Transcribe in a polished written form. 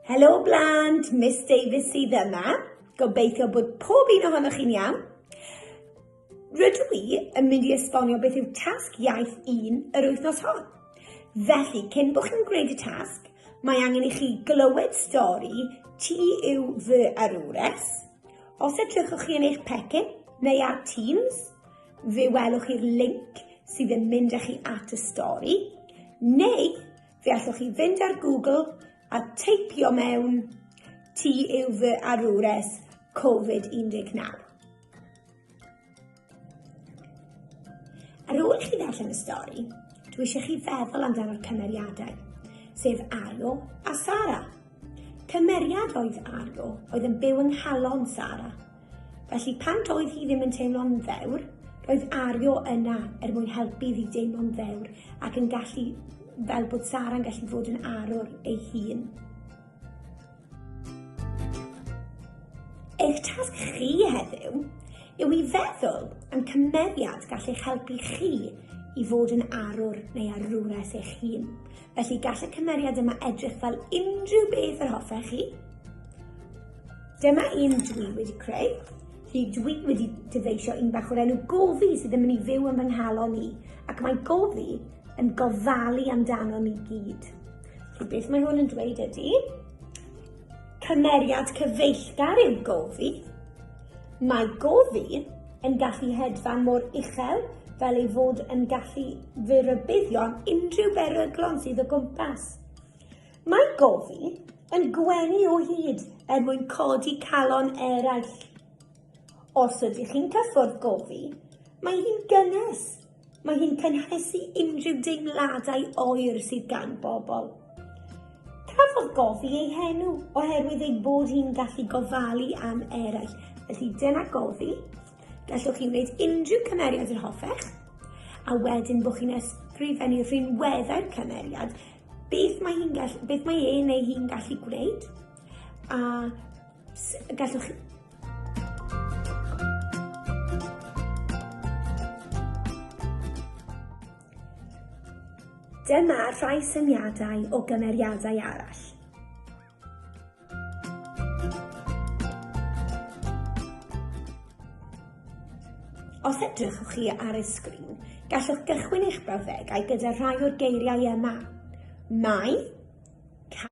Helo blant, Miss Davies sydd yma. Gobeithio bod pob un ohonoch chi'n iawn. Rydw i yn mynd i esbonio beth yw tasg iaith 1 yr wythnos hon. Felly, cyn bod chi'n gwneud y tasg, mae angen i chi glywed stori Ti yw fy arwres. Os edrychwch chi yn eich pecyn neu ar Teams, fe welwch chi'r link sydd yn mynd â chi at y stori, neu Fe allwch chi fynd ar Google a teipio mewn Ti yw fy arwres Covid-19. Ar ôl i chi ddarllen y stori, dwi eisiau chi feddwl amdano'r cymeriadau, sef Ario a Sara. Cymeriad oedd Ario oedd yn byw yng nghalon Sara. Felly pan doedd hi ddim yn teimlo'n ddewr, roedd Ario yna er mwyn helpu iddi deimlo'n ddewr ac yn gallu, fel bod Sara'n gallu fod yn arwr ei hun. Eich tasg chi heddiw yw i feddwl am cymeriad gall eich helpu chi i fod yn arwr neu arwres eich hun. Felly gall y cymeriad yma edrych fel unrhyw beth yr hoffech chi. Dyma un dwi wedi creu. Felly dwi wedi dyfeisio un bach o'r enw Gofi sydd yn mynd i fyw yn fy nghalon i. Ac mae Gofi yn gofalu amdano ni gyd. Felly beth mae hwn yn dweud ydy, cymeriad cyfeillgar yw Gofi. Mae Gofi yn gallu hedfan mor uchel fel ei fod yn gallu fy rybuddio am unrhyw beryglon sydd o gwmpas. Mae Gofi yn gwenu o hyd er mwyn codi calon eraill. Os ydych chi'n cyffwrdd Gofi, mae hi'n gynnes. Mae hi'n cynhesu unrhyw deimladau oer sydd gan bobl. Cafodd Gofi ei henw oherwydd ei bod hi'n gallu gofalu am eraill. Felly dyna Gofi. Gallwch chi wneud unrhyw cymeriad yr hoffech, a wedyn bod chi'n ysgrifennu rhinweddau'r cymeriad, beth mae hi'n gallu, beth mae e neu hi'n gallu gwneud, a gallwch Dyma rhai syniadau o gymeriadau arall. Os edrychwch chi ar y sgrin, gallwch gychwyn eich brawddegau gyda rhai o'r geiriau yma. Mae.